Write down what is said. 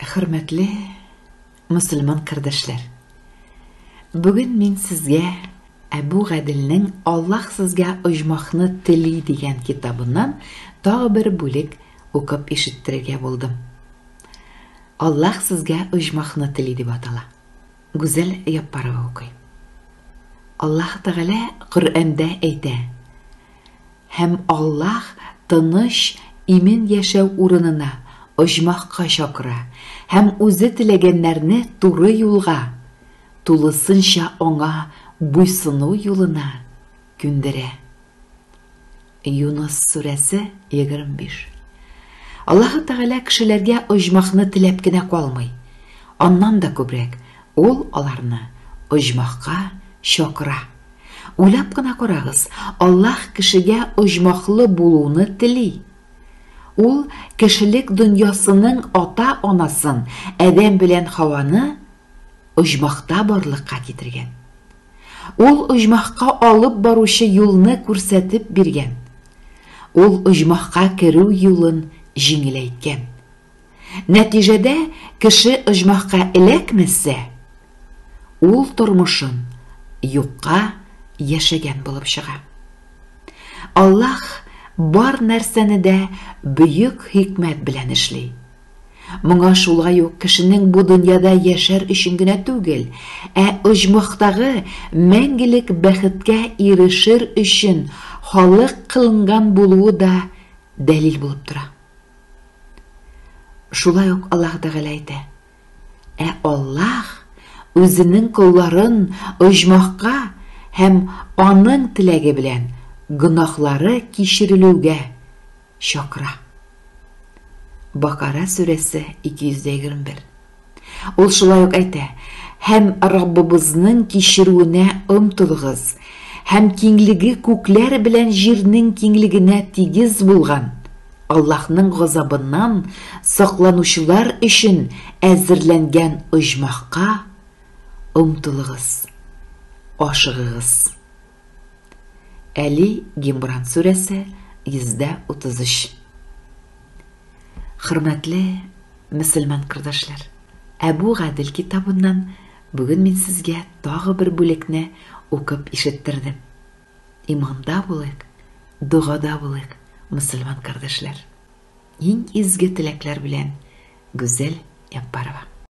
Хөрмәтле мөселман кардәшләр! Бүген мин сезгә Әбу Гаделнең Аллаһ сезгә оҗмахны тели дигән китабыннан тагы бер бүлек укып ишеттерергә булдым. Аллаһ сезгә оҗмахны тели дип атала. Гүзәл Яппарова укый. Аллаһ Тәгалә Коръәндә әйтә, Һәм Аллаһ тыныч, имин яшәү урынына, оҗмахка чакыра һәм үзе теләгәннәрне туры юлга, тулысынча аңа буйсыну юлына күндерә. Юныс сүрәсе 25. Аллаһы Тәгалә кешеләргә оҗмахны теләп кенә калмый. Аннан да күбрәк, ул аларны оҗмахка чакыра. Уйлап кына карагыз, Аллаһ кешегә оҗмахлы булуны тели. Ул кешелек дөньясының ата-анасын, Адәм белән Хаваны оҗмахта барлыкка китергән. Ул оҗмахка алып баручы юлны күрсәтеп биргән. Ул оҗмахка керү юлын җиңеләйткән. Нәтиҗәдә кеше оҗмахка эләкмәсә, ул тормышын юкка яшәгән булып чыга. Аллаһ бар нәрсәне дә бөек хикмәт белән эшли. Моңа шулай ук кешенең бу дөньяда яшәр өчен генә түгел, ә оҗмахтагы мәңгелек бәхеткә ирешер өчен халык кылынган булуы да дәлил булып тора. Шулай ук Аллаһ Тәгалә әйтә: Ә Аллаһ үзенең колларын оҗмахка һәм аның теләге белән гөнаһлары кичерелүгә чакыра. Бакара сүрәсе 221. Ул шулай ук әйтә, Һәм Раббыбызның кичерүенә омтылыгыз, һәм киңлеге күкләр белән җирнең киңлегенә тигез булган Аллаһның газабыннан сакланучылар өчен әзерләнгән оҗмахка омтылыгыз, ашыгыгыз. Әли Гимран сүрәсе 133. Хөрмәтле мөселман кардәшләр, Әбу Гадел китабыннан бүген мин сезгә тагы бер бүлекне укып ишеттердем. Иманда булыйк, догада булыйк, мөселман кардәшләр. Иң изге теләкләр белән Гүзәл Яппарова.